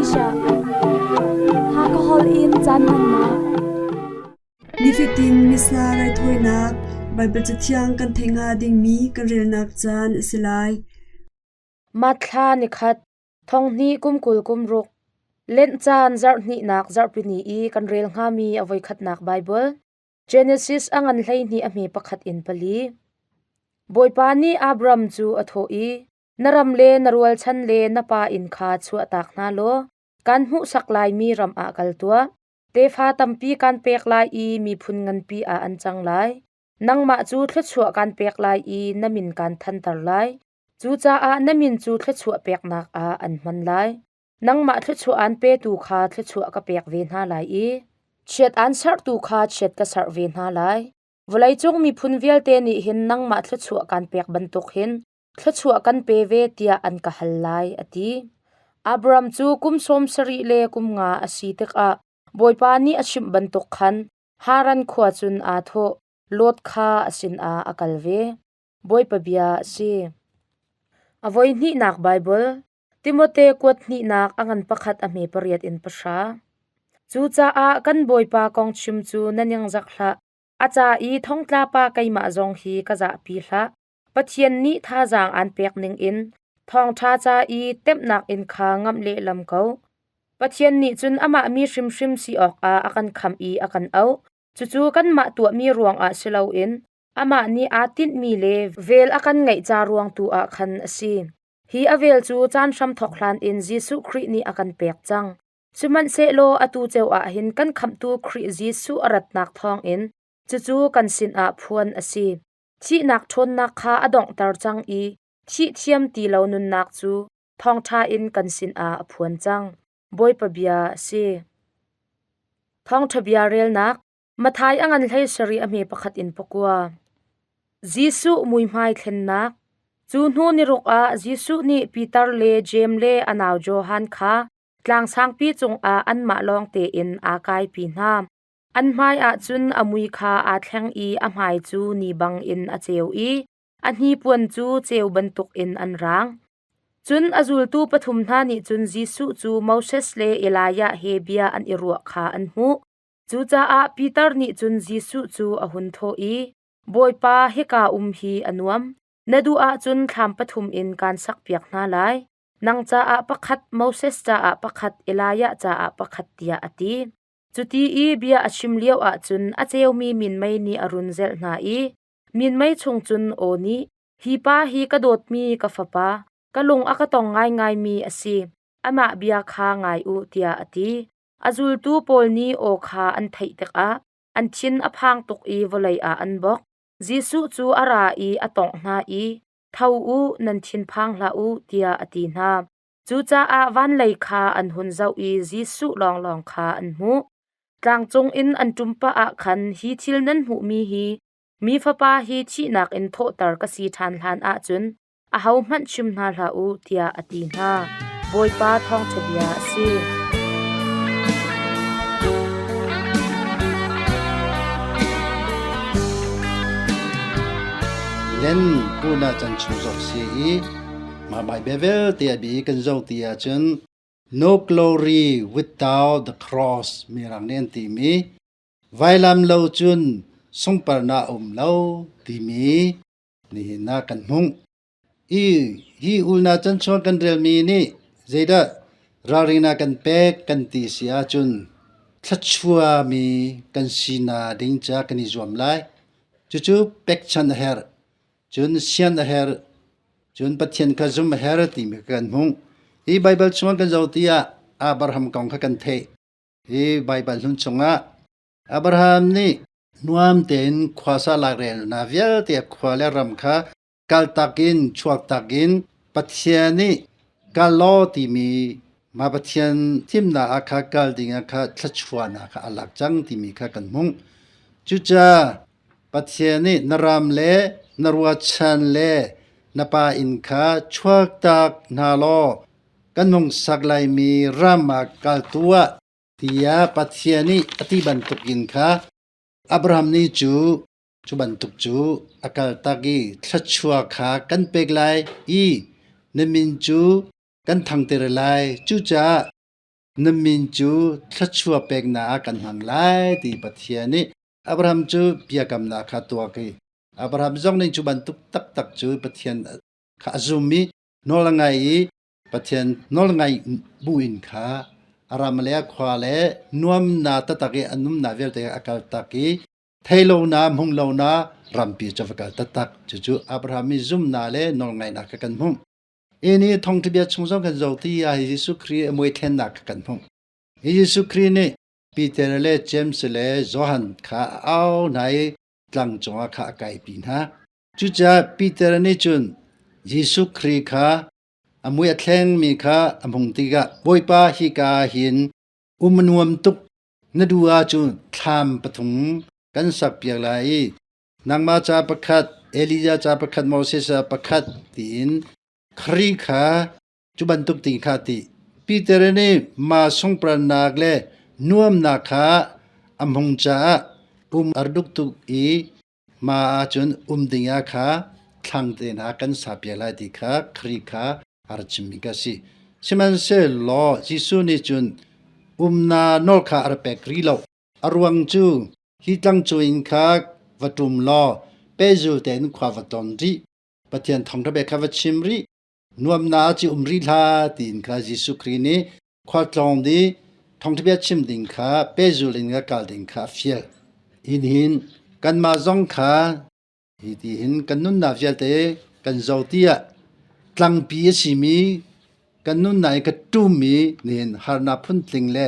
Malaysia. Hakha holh in caan hmannak. Nifatin Missa raithawinak Baibal Cathiang kan theih hnga dingmi kan relnak caan a si lai. Matthla nikhat, thonghnih kum 20 kum ruk, Lent caan zarh hnihnak zarhpini i kan rel hngami a voikhatnak Baibal, Genesis a ngan 12 a hme pakhat in pali. Bawipa nih Abram cu a thawh i, Na ram le na rualchan le na pa inn kha chuahtak hna law kan hmuhsak laimi ram ah kal tuah. Tefa tampi kan pek lai i miphun nganpi ah an cang lai. Nangmah cu thluachuah kan pek lai i na min kan thanter lai. Cucaah na min cu thluachuah peknak ah an hman lai. Nangmah thluachuah aan petu kha thluachuah ka pek ve hna lai i chiat aan serhtu kha chiat ka serh ve hna lai. Vawleicung miphun vialte nih hin nangmah thluachuah kaan pek bantuk hin thluachuah kan pe ve tiah an ka hal lai, a ti. Abram cu kum 70 le kum nga a si tikah Bawipa nih a chimh bantuk khan Haran khua cun aa thawh, Lot kha a sinah a kal ve. Bawipa bia a si. A voihnihnak Baibal Timote kuat hnihnak a ngan pakhat a hme pariat in pahra. Cucaah kan Bawipa kong chim cu na ningzak hlah. A ca i thongtla pa keimah zong hi ka zahpi hlah. Pathian nih thazaang aan pek ningin thawngṭha ca i temhnak in kha ngamh lehlam ko. Pathian nih cun amah mi hrimhrim si awkah a kan khamh i a kan auh. Cucu kanmah tuahmi ruangah si loin amah nih aa tinhmi le vel a kan ngeih ca ruang tu ah khan a si. Hi a vel cu caan hramthawk hlan in Jesuh Khrih nih a kan pek cang. Sihmanhsehlaw atu ceu ah hin kan Khamhtu Khrih Jesuh a ratnak thawngin cucu kan sinah phuan a si. Thihnak ṭhawnnak kha a donghter cang i thih thiam ti lo nunnak cu thawngṭha in kan sinah a phuan cang. Bawipa bia a si. Thawngṭha bia relnak Matthai a ngan hlei sarih a hme pakhat in pakua. Jesuh muihmai thlennak. Cu hnu niruk ah Jesuh nih Peter le Jeim le a nau Johan kha tlang sangpi cungah anmah lawng tein aa kaipi hna. An hmai ah cun a mui kha aa thleng i a hmai cu ni bangin a ceu i a hnipuan cu ceu bantukin an raang. Cun a zultu pathum hna nih cun Jesuh cu Moses le Elijah he bia an i ruah kha an hmuh. Cucaah Peter nih cun Jesuh cu a hun thawh i, Bawipa, hika um hi a nuam. Na duh ahcun thlam pathum in kaan sakpiak hna lai. Nang caah pakhat, Moses caah pakhat, Elijah caah pakhat, tiah a ti. Cuti i bia a chim lio ahcun a ceumi minmei nih a run zelh hna i minmei chung cun aw nih, Hi pa hi ka dawtmi ka fapa, ka lung a ka tong ngaingaimi a si. Amah bia kha ngai u, tiah a ti. A zultu pawl nih aw kha an theih tikah an thin a phang tuk i vawlei ah an bawk. Jesuh cu a ra i a tawngh hna i, Tho u, nan thinphang hlah u, tiah a ti hna. Cucaah van lei kha an hun zoh i Jesuh lawnglawng kha an hmuh. Tlang cungin an ṭum pah ah khan hi thil nan hmuhmi hi Mi Fapa hi thihnak in thawhter ka si ṭhan hlan ahcun ahohmanh chim hna hlah u, tiah a ti hna. Bawipa thawngṭha bia a si. Len puna chan chung zok si i mah Bible vialte a bi kan zoh ti ahcun no glory without the cross mirang nih an timi vailam lo cun sungparnak a um lo timi nihin ah kan hmuh. I hi ulna chan chuak kan relmi nih zeidah ralring a kan pek kan ti si ahcun thluachuami kan sinak ding ca kan i zuam lai. Cucu pekchanh a herh. Cun sian a herh. Cun Pathian kha zum a herh timi kha kan hmuh. Hi Baibal chung kan zoh tiah Abraham kong kha kan theih. Hi Baibal hlun chungah Abraham nih nuam tein khuasa lakrelnak vialte khua le ram kha kaltak in chuaktak in Pathian nih kal law timi mah Pathian thimnak ah kha kal ding ah kha thluachuahnak kha a lak cang timi kha kan hmuh. Cucaah Pathian nih na ram le na ruachan le na pa inn kha chuaktak hna law kan hung sak laimi ram ah kal tuah tiah Pathian nih a ti bantukin kha Abraham nih cu Cu bantuk cu a kaltak i thluachuah kha kan pek lai i na min cu kan thangter lai. Cucaah Na min cu thluachuah peknak ah kan hmang lai ti Pathian nih Abraham cu biakamnak kha tuak i Abraham zong nih cu bantuk taktak cu Pathian kha a zum i nawl a ngai i Pathian nawl ngai buin kha a ram le a khua le nuamnak taktak i a numnak vialte a kal tak i thei lo na hmung lo na rampi cu va kal taktak. Cucu Abraham i zumnak le nawlngaihnak kha kan hmuh. Ini thawngṭha chung zong kan zoh ti ah Jesuh Khrih a mui thlennak kha kan hmuh. Hi Jesuh Khrih nih Peter le James le Johan kha a au hna i tlang cungah kha a kaipi hna. Cucaah Peter nih cun Jesuh Khrih kha a mui a thlengmi kha a hmung tikah Bawipa hika hin um a nuam tuk na duh ahcun thlam pathum kan sakpiak lai i nangmah ca pakhat, Elijah ca pakhat, Moses ca pakhat tiin Khrih kha cu bantuk ti kha ti. Peter nih mah sungprannak le nuamnak kha a hmung caah um a duk tuk i mah ahcun um ding ah kha thlang te hna kan sapiak lai ti kha Khrih kha a rak chimmi ka si. Sihmanhsehlaw Jesuh nih cun umnak nawl kha a rak pek rih lo. A ruang cu hi tlangcu in kha va ṭum law pehzul tein khua va ton rih. Pathian thawngṭha bia kha va chim rih. Nuamnak ci um rih hlah tiin kha Jesuh Khrih nih khualtlawng dih thawngṭha bia chim ding kha pehzul in ka kal ding kha a fial. Hin hin kanmah zong kha hi ti hin kan nunnak vialte kan zo tiah tlangpi a simi kan nunnak i ka ṭummi nihin harnak phuntling le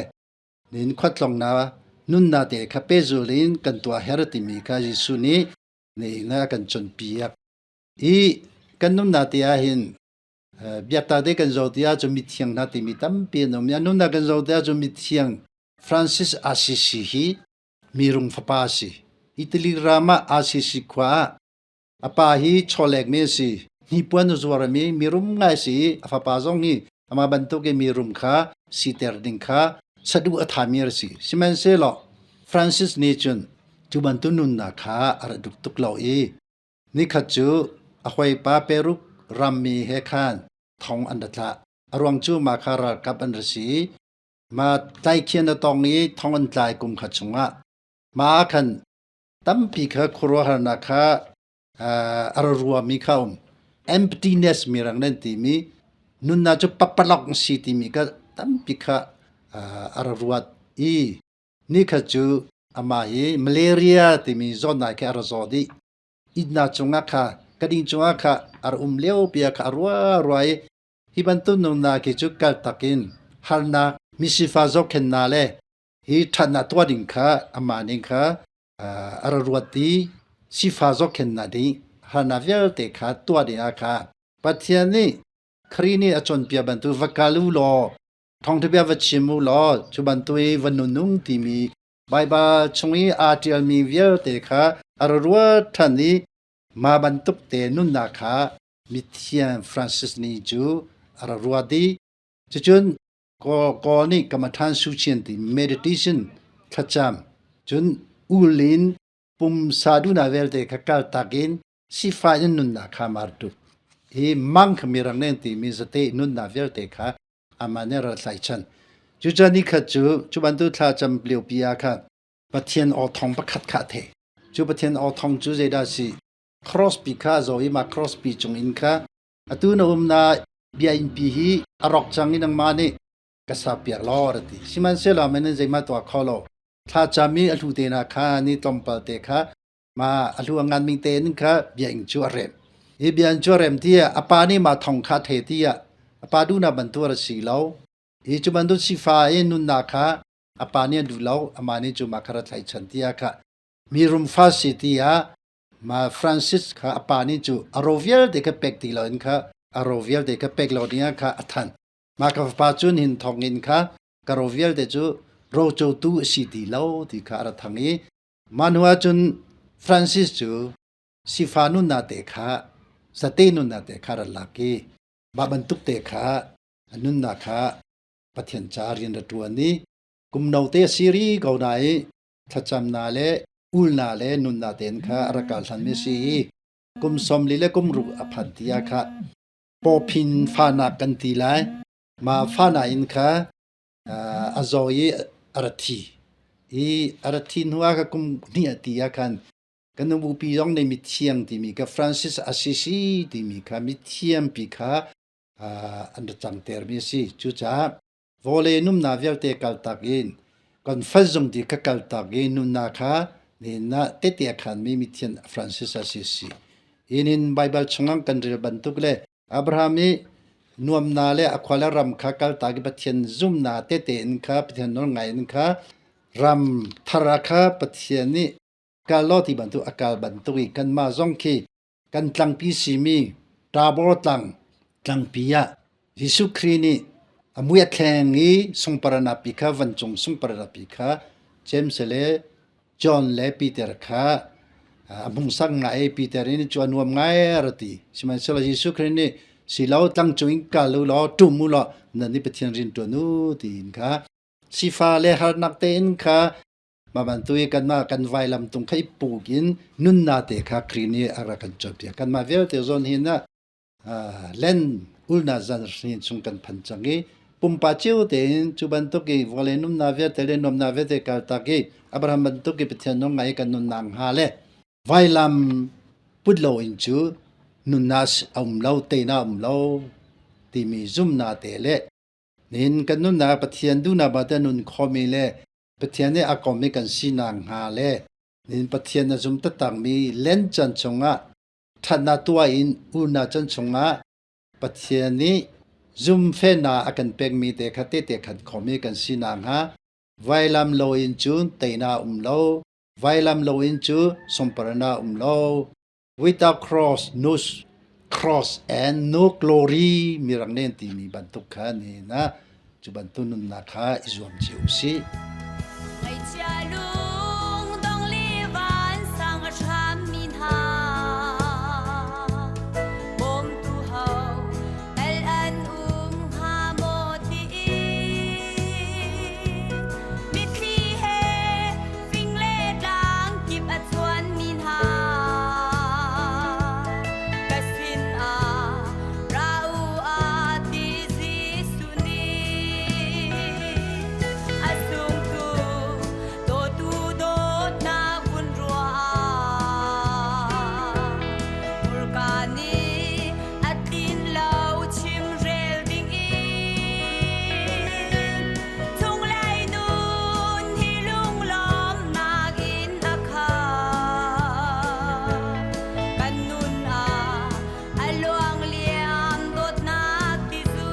nihin khuatlawngnak nunnak te kha pehzul in kan tuah her timi kha Jesuh nih nihin a kan cawnpiak. I kan nunnak te ah hin biaktak te kan zoh ti ahcun mithiang hna timi tampi an um i an nunnak kan zoh ti ahcun mithiang Francis Assisi hi mirung fapa a si. Italy ram ah Assisi khua ah a pa hi chawlekmi a si. Hnipuan a zuarmi mirum ngai a si i a fapa zong hi amah bantuk i mirum kha siter ding kha saduh a thami a si. Sihmanhsehlaw Francis nih cun cu bantuk nunnak kha a rak duh tuk lo i Nikhat cu a hawipa Peruk rammi he khan thong an ra thlah. A ruang cu mah kha ralkap an ra si i mah tlaikhian a tong i thong an tlai kum khat chungah mah ah khan tampi kha khuaruahharnak kha a ra ruami kha um. Emptiness mirang nan timi nunnak cu pakpalawng si timi kha tampi kha a ra ruat i Nikhat cu amah hi malaria timi zawtnak khi a ra zaw dih. Ihnak cungah kha ka ding cungah kha a ra um lio pi ah kha a rua rua i hi bantuk nunnak khi cu kaltak in harnak misifa zohkhenhnak le hi ṭhatnak tuah ding kha amah ning kha a ra ruat i sifa zohkhenhnak ding harnak vialte kha tuah ding ah kha Pathian nih Khrih nih a cawnpiak bantuk va kal u law Thawngṭha bia va chim u law cu bantuk i va nunung timi Baibal chung i aa ṭialmi vialte kha a ra ruat ṭhan i mah bantuk te nunnak kha mithiang Francis nih cu a ra ruat i cucun Kawl nih Kamaṭhan Suchian ti meditation thlacam cun ul in pumsa duhnak vialte kha kaltak in sifah in nunnak kha mar tuk. Hi monk mirang nih an timi zate nunnak vialte kha amah nih a rak tlaihchan. Cucaah nikhat cu cu bantuk thlacam liopi ah khan Pathian aw thawng pakhat kha a theih. Cu Pathian aw thawng cu zeidah a si? Cross pi kha a zaw i mah cross pi cung in kha atu na umnak biainn-pi hi a rawk cang i nangmah nih ka sakpiak law a ti. Sihmanhsehlaw men in zeihmah tuah kho lo. Thlacam i a hlu te hna kha ni tlawmpal te kha ma a hlu a ngan ming te in kha biainn cu a rem. Hi biainn cu a rem ti ah a pa nih mah thong kha the ti ah a pa duhnak bantuk a si lo. Hi cu bantuk sifa i nunnak kha a pa nih a duh lo, amah nih cu mah kha ra thlaichan ti ah kha mi rumfa si ti ah ma Francis kha a pa nih cu a ro vialte kha pek ti lo in kha a ro vialte kha pek lo ding ah kha a than. Mah ka fapa cu hin thong in kha ka ro vialte cu rocotu a si ti lo ti kha a ra thang i Mah hnu ahcun Francis cu sifa nunnak te kha zate nunnak te kha rak lak i mah bantuk te kha a nunnak kha Pathian ca rian ra ṭuan i kum note a si ri ko na i thlacamnak le ulnak le nunnak tein kha a rak kal hlanmi a si i kum 40 le kum ruk a phanh ti ah kha pawphin fahnak kan ti lai. Mah fahnak in kha a zaw i a ra thi. I a ra thi hnu ah ka kum hnih a ti ah khan kan nu bupi zong nih mithiang timi ka Francis Assisi timi kha mithiam pi kha an ra cangter mi a si. Cucaah vawlei numnak vialte kaltak in kan fazung ti kha kaltak i nunnak kha nihin ah tete a khanmi mithian Francis Assisi. Inin Baibal chungah kan rel bantuk le Abraham i nuamna le a khua le ram kha kaltak i Pathian zumna tete in kha Pathian nawl ngai in kha ram thar ah kha Pathian nih kal law ti bantuk a kal bantuk i kanmah zong khi kan tlangpi simi Tabor tlang tlangpi ah Jesuh Khrih nih a mui a thleng i sungparanapi kha vancung sungparanapi kha James le John le Peter kha a hmungsak ngai i Peter nih cu a nuam ngai a ti. Sihmanhsehlaw Jesuh Khrih nih si lo tlang cung in kal u law ṭum u law nan nih Pathian rian ṭuan u tiin kha sifa le harnak tein kha Mah bantuk i kanmah kan vailam tung kha i puk in nunnak te kha Khrih nih a rak kan cawnpiak. Kanmah vialte zawn hin ah len ulnak zan hrin chung kan phan cang i pumpa cio tein cu bantuk i vawlei nunnak vialte le nuamnak vialte kaltak i Abraham bantuk i Pathian nung ngai kan nunnak hnga le vailam put lo in cu nunnak a um lo, teinak a um lo timi zumnak te le nihin kan nunnak Pathian duhnak bate nun khomi le Pathian nih a kom i kan sinak hnga le nihin Pathian a zum taktakmi len chan chungah ṭhatnak tuah in unau chan chungah Pathian nih zumhfehnak a kan pekmi te kha tehte khan khomi kan sinak hnga vailam lo in cun teinak um lo, vailam lo in cu sunparnak um lo. Without cross, no cross and no glory mirang nih an timi bantuk kha nihin ah cu bantuk nunnak kha i zuam cio u sih. Ngaihchia lung dong le vansang a hrammi hna bawmtu ho tal an um hnga maw tiin mitthli he fing le tlang kip a chuanmi hna ka sin ah ra u a ti Jesuh nih a sungtu dawtu dawtnak vun ruah hmurka nih a tlin lo chimrel ding in chunglei nun hi lunglawmnak in a khat kan nun ah a luang liam dawtnak tizu.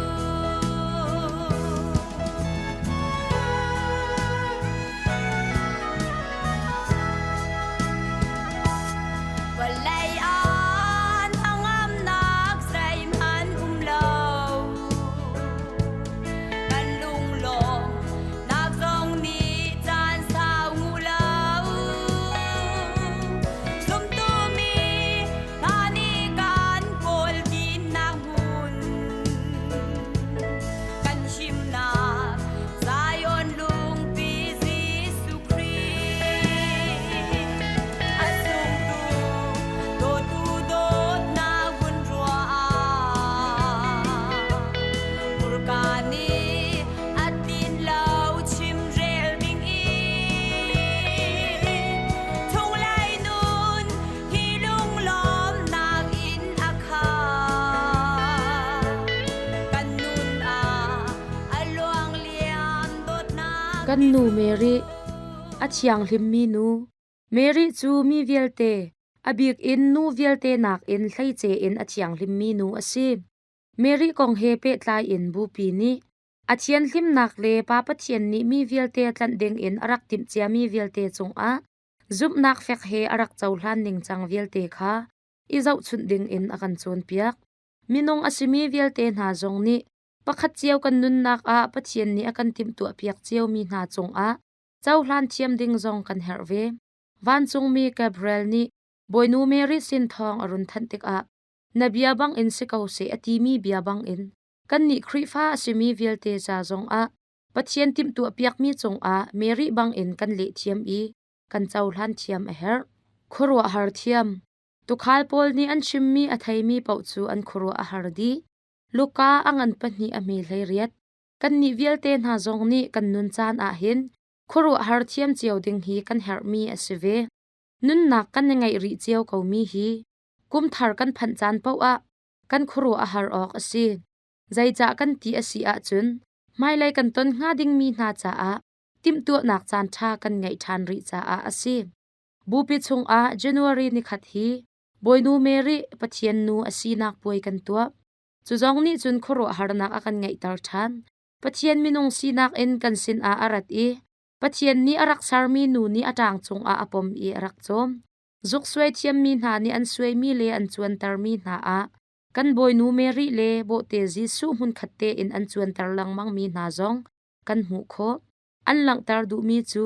Vawlei ah hnangamnak zeihmanh um lo. Kan lunglawm nak zong nih caan sau ngu lo. Zumtu mi hna nih kan kawl dinnak hmun kan himnak Zion lungpi Jesuh Khrih a sungtu dawtu dawtnak vun ruah ah hmurka nih a tlin lo chimrel ding in chunglei nun hi lunglawmnak in a khat kan nun ah a luang liam dawtnak Kan nu Mary, a thianghlimmi nu, Mary cu mi vialte, a bik in nu vialte nakin hleice in a thianghlimmi nu a si. Mary kong he pehtlai in Bupi nih a thianhlimnak le Pa Pathian nih mi vialte tlanh dingin a rak timhciami vialte cungah zumhnak fek he a rak cohlan ningcang vialte kha i zohchunh dingin a kan cawnpiak. Minung a simi vialte hna zong nih pakhat cio kan nunnak ah Pathian nih a kan timhtuahpiak ciomi hna cungah cohlan thiam ding zong kan herh ve. Vancungmi Gabriel nih Bawinu Mary sin thawng a run thanh tikah na bia bangin si ko seh a timi bia bangin kannih Khrihfa a simi vialte ca zongah Pathian timhtuahpiakmi cungah Mary bangin kan lehthiam i kan cohlan thiam a herh. Khuaruahhar thiam. Tuukhal pawl nih an chimmi a theimi paoh cu an khuaruah a har dih. Luka a ngan pahnih a hme 18. Kannih vialte hna zong nih kan nun caan ahhin khuaruahhar thiam cio ding hi kan herhmi a si ve. Nunnak kan i ngeih rih cio komi hi kum thar kan phanh caan paoh ah kan khuaruah a har awk a si. Zeicah kan ti a si ahcun hmailei kan ton hnga dingmi hna caah timhtuahnak caanṭha kan ngeih ṭhan rih caah a si. Bupi chungah January nikhat hi Bawinu Mary Pathian nu a sinak puai kan tuah. Cu zong nih cun khuaruahharnak a kan ngeihter ṭhan. Pathian minung sinak in kan sinah a rat i Pathian nih a rak sermi nu nih a ṭang cungah a pom i a rak cawm. Zuk suai thiammi hna nih an suaimi le an cuantermi hna ah kan Bawinu Mary le bawhte Jesuh hmunkhat tein an cuanter lengmangmi hna zong kan hmuh khawh. An langhter duhmi cu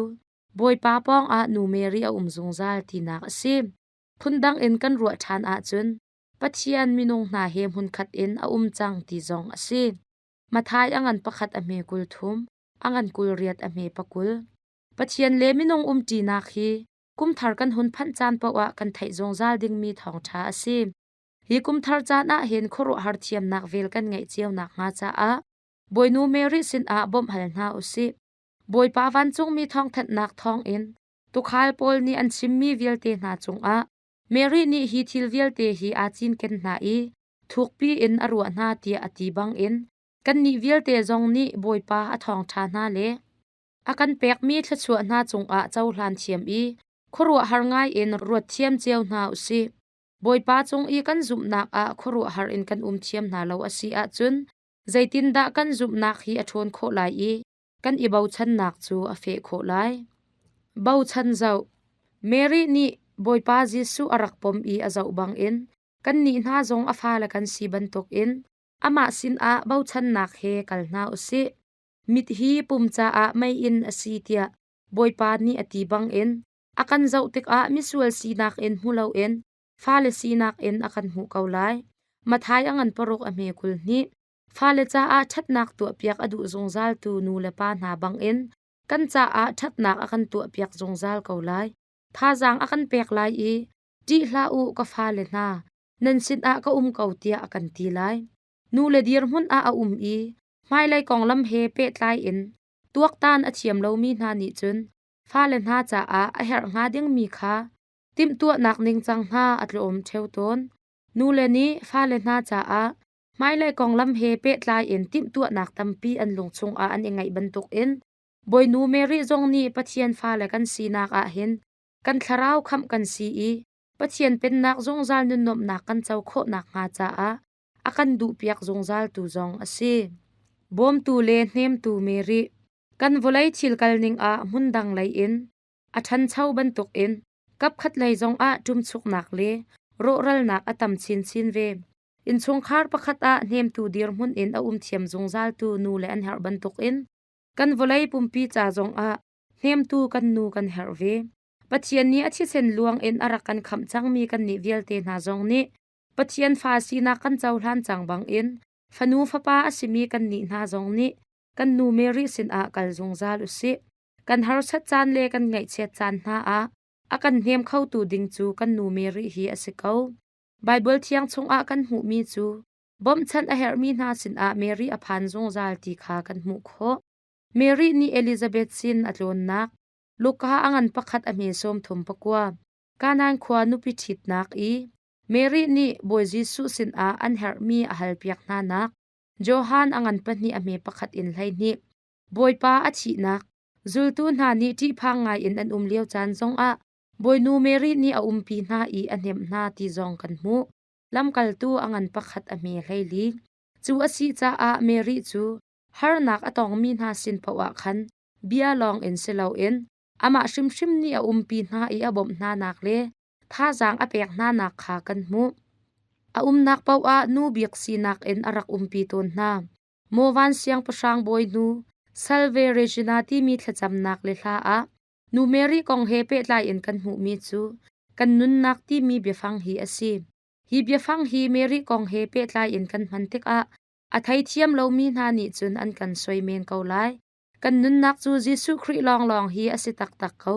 Bawipa pawngah nu Mary a um zungzal tinak a si. Phundang in kan ruah ṭhan ahcun Pathian minung hna he hmunkhat in a um cang ti zong a si. Matthai a ngan pakhat a hme 30, a ngan 28 a hme pakul. Pathian le minung umṭinak hi kumthar kan hun phanh caan paoh ah kan theih zungzal dingmi thawngṭha a si. Hi kumthar caan ah hin khuaruahhar thiamnak vel kan ngeih cio nakhnga caah Bawinu Mary sinah bawmh hal hna u sih. Bawipa vancungmi thawngthanhnak thawngin tuukhal pawl nih an chimmi vialte hna cungah Mary nih hi thil vialte hi aa cinken hna i thukpi in a ruah hna tiah a ti bangin kannih vialte zong nih Bawipa a thawngṭha hna le a kan pekmi thluachuah hna cungah cohlan thiam i khuaruahhar ngaiin ruat thiam cio hna u sih. Bawipa cung i kan zumhnak ah khuaruahhar in kan um thiam hna lo a si ahcun zeitindah kan zumhnak hi a ṭhawn khawh lai i kan i bochannak cu a feh khawh lai? Bochan zoh. Mary nih Bawipa Jesuh a rak pom i a zoh bangin kannih hna zong a fale kan si bantukin amah sinah bochannak he kal hna u sih. Mit hi pum caah meiinn a si tiah Bawipa nih a ti bangin a kan zoh tikah misual sinak in hmu loin fale sinak in a kan hmuh ko lai. Matthai a ngan paruk a hme 22. Fale caah ṭhatnak tuahpiak a duh zungzaltu nu le pa hna bangin kan caah ṭhatnak a kan tuahpiak zungzal ko lai. Thazaang a kan pek lai i ṭih hlah u ka fale hna, nan sinah ka um ko tiah a kan ti lai. Nu le dirhmun ah a um i hmailei konglam he pehtlai in tuaktan a thiam lomi hna nih cun fale hna caah a herh hnga dingmi kha timhtuahnak ningcang hna a tlawm ṭheo tawn. Nule nih fale hna caah hmailei konglam he pehtlai in timhtuahnak tampi an lung chungah an i ngeih bantukin Bawinu Mary zong nih Pathian fale kan sinak ah hin kan thlarau khamh kan si i Pathian pennak zungzal nunnuamhnak kan co khawh nakhnga caah a kan duhpiak zungzaltu zong a si. Bawmtu le hnemtu Mary, kan vawlei thil kalning ah hmundang lei in a ṭhancho bantukin kapkhat lei zongah ṭumchuknak le rawhralnak a tam chinchin ve. Innchungkhar pakhat ah hnemtu dirhmun in a um thiam zungzaltu nu le an herh bantukin kan vawlei pumpi ca zongah hnemtu kan nu kan herh ve. Pathian nih a thisen luang in a rak kan khamh cangmi kannih vialte hna zong nih Pathian fa sinak kan cohlan cang bangin fanu fapa a simi kannih hna zong nih kan nu Mary sinah kal zungzal u sih. Kan harsat caan le kan ngaihchiat caan hna ah a kan hnem khotu ding cu kan nu Mary hi a si ko. Baibal thiang chungah kan hmuhmi cu bawmhchanh a herhmi hna sinah Mary a phan zungzal ti kha kan hmuh khawh. Mary nih Elizabeth sin a tlawnnak Luka a ngan pakhat a hme 39. Kanaan khua nupi ṭhitnak i Mary nih Bawi Jesuh sinah an herhmi a halpiak hnanak Johan a ngan pahnih a hme pakhat in 12. Bawipa a thihnak zultu hna nih ṭihphang ngaiin an um lio caan zongah Bawinu Mary nih a umpi hna i a hnemh hna ti zong kan hmuh. Lamkaltu a ngan pakhat a hme 14. Cu a si caah Mary cu harnak a tongmi hna sin paoh ah khan bia lawng in si loin amah hrimhrim nih a umpi hna i a bawmh hnanak le thazaang a pek hnanak kha kan hmuh. A umnak paoh ah nu bik sinak in a rak umpi tawn hna. Mawvan siangpahrang bawinu Salve Regina timi thlacamnak le hla ah Nu Mary kong he pehtlai in kan hmuhmi cu kan nunnak timi biafang hi a si. Hi biafang hi Mary kong he pehtlai in kan hman tikah a theithiam lomi hna nih cun an kan soi men ko lai. Kan nunnak cu Jesuh Khrih lawnglawng hi a si taktak ko.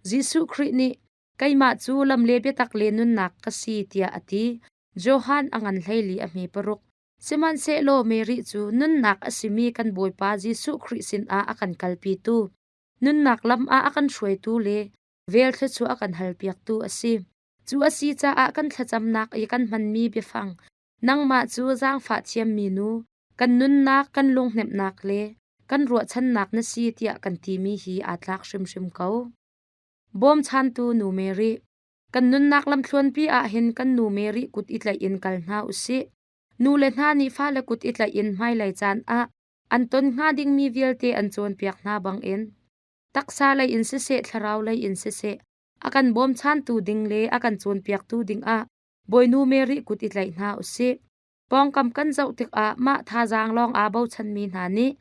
Jesuh Khrih nih keimah cu lam le biatak le nunnak ka si tiah a ti. Johan a ngan 14 a hme paruk. Sihmanhsehlaw Mary cu nunnak a simi kan Bawipa Jesuh Khrih sinah a kan kalpitu, nunnak lam ah a kan hruaitu le vel thluachuah a kan halpiaktu a si. Cu a si caah kan thlacamnak i kan hmanmi biafang nangmah cu zaangfah thiammi nu, kan nunnak, kan lunghnemhnak le kan ruahchannak na si tiah kan timi hi aa tlak hrimhrim ko. Bawmchantu Nu Mary, kan nunnak lamthluanpi ah hin kan nu Mary kut i tlaih in kal hna u sih. Nu le hna nih fale kut i tlaih in hmailei caan ah an ton hnga dingmi vialte an cawnpiak hna bangin taksa lei in siseh thlarau lei in siseh a kan bawmchantu ding le a kan cawnpiaktu dingah Bawinu Mary kut i tlaih hna u sih. Pawngkam kan zoh tikah mah thazaang lawng aa bochanmi hna nih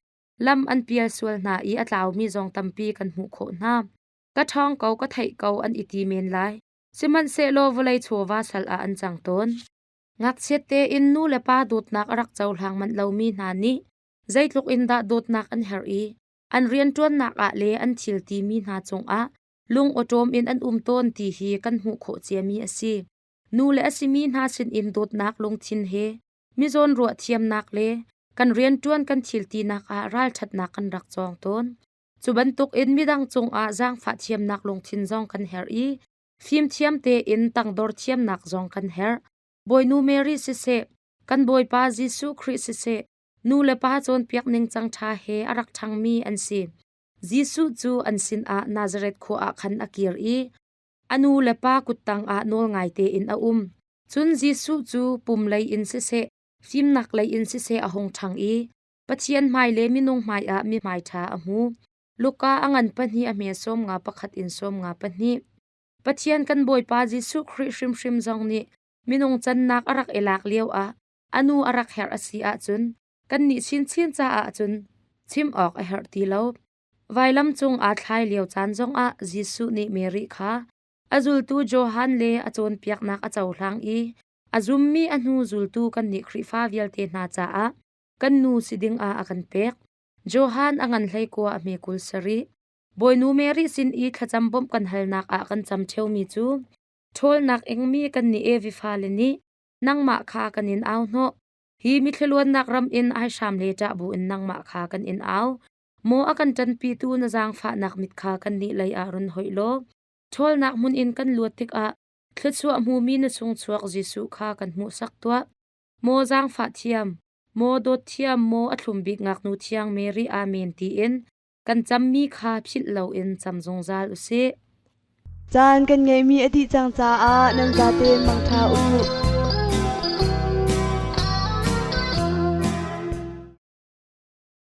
lam an pial sual hna i a tlaumi zong tampi kan hmuh khawh hna. Ka ṭhawng ko, ka theih ko an i ti men lai. Sihmanhsehlaw vawlei chawva sal ah an cang tawn. Ngakchiat tein nu le pa dawtnak a rak cohlang manh lomi hna nih zeitluk in dah dawtnak an herh i an rianṭuannak ah le an thil timi hna cungah lung awṭawm in an um tawn ti hi kan hmuh khawh ciami a si. Nu le a simi hna sinin dawtnak lungthin he mizawn ruah thiamnak le kan rianṭuan kan thil tinak ah ralṭhatnak kan rak cawng tawn. Cu bantukin midang cungah zaangfah thiamnak lungthin zong kan herh i fimthiam tein tangdor thiamnak zong kan herh. Bawinu Mary siseh, kan Bawipa Jesuh Khrih siseh, nu le pa cawnpiak ningcang ṭha he a rak ṭhangmi an si. Jesuh cu an sinah Nazareth khua ah khan a kir i a nu le pa kuttang ah nawlngai tein a um. Cun Jesuh cu pum lei in siseh, fimnak lei in siseh a hung ṭhang i Pathian hmai le minung hmaiah mithmai ṭha a hmu. Luka a ngan pahnih a hme 51 in 52. Pathian kan Bawipa Jesuh Khrih hrimhrim zong nih minung cannak a rak i lak lioah a nu a rak herh a si ahcun kannih chinchin caah cun chim awk a herh ti lo. Vailam cung aa thlai lio caan zongah Jesuh nih Mary kha a zultu Johan le a cawnpiaknak a cohlang i a zummi a hnu zultu kannih Khrihfa vialte hna caah kan nu si dingah a kan pek. Johan a ngan hlei kua a hme 27. Bawinu Mary sin i thlacam bawmh kan halnak ah kan cam ṭheumi cu ṭhawlnak ingmi kannih Evi fale nih nangmah kha kan in au hnawh. Hi mithliluannak ram in aihram le ṭah bu in nangmah kha kan in au. Maw a kan ṭanpitu na zaangfahnak mit kha kannih lei ah run hoih law ṭhawlnak hmun in kan luat tikah thluachuah hmumi na chungchuak Jesuh kha kan hmuhsak tuah. Maw zaangfah thiam, maw dawt thiam, maw a thlum bik ngaknu thiang Mary Amen tiin kan cammi kha philh loin cam zungzal usih. Caan kan ngeihmi a dih cang caah nan zaten mangṭha u.